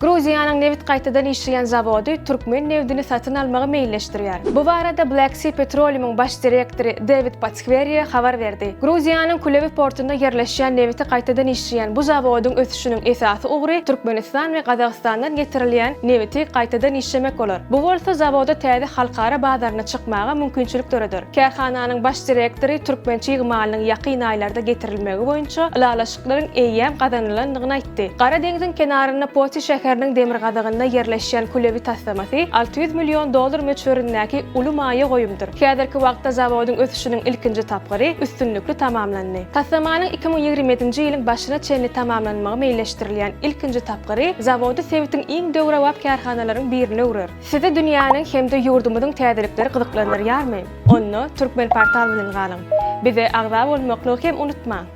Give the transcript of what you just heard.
Gruziýanyň nebit gaýtadan işleýän zawody türkmen nebdini satyn almagy meýilleşdirýär. Bu barada Black Sea Petroleum-yň baş direktory Dewid Patskweriýa habar berdi. Gruziýanyň Kulewi portunda ýerleşýän nebiti gaýtadan işleýän bu zawodyň ösüşiniň esasy ugry Türkmenistan we Gazagystandan getirilýän nebiti gaýtadan işlemek bolar. Bu bolsa zawoda täze halkara bazaryna çykmaga mümkinçilik döreder. Kärhananyň baş direktory türkmen çig malynyň ýakyn aýlarda getirilmegi boýunça ylalaşyklaryň eýýäm gazanylandygyny aýtdy. Gara deňziň kenarynda Poti şäheriniň demirgazygynda ýerleşýän Kulewi taslamasy 600 million dollar möçberindäki uly maýa goýumdyr. Häzirki wagtda zawodyň ösüşiniň ilkinji tapgyry üstünlikli tamamlandy. Taslamanyň 2027-nji ýylyň başyna çenli tamamlanmagy meýilleşdirilýän ilkinji tapgyry zawody sebitiň iň döwrebap kärhanalaryň birine öwrer. Sizi dünýäniň hem-de ýurdumyzyň täzelikleri gyzyklandyrýarmy? Onda Turkmenportal bilen galyň! Bize agza bolmaklygy hem unutmaň!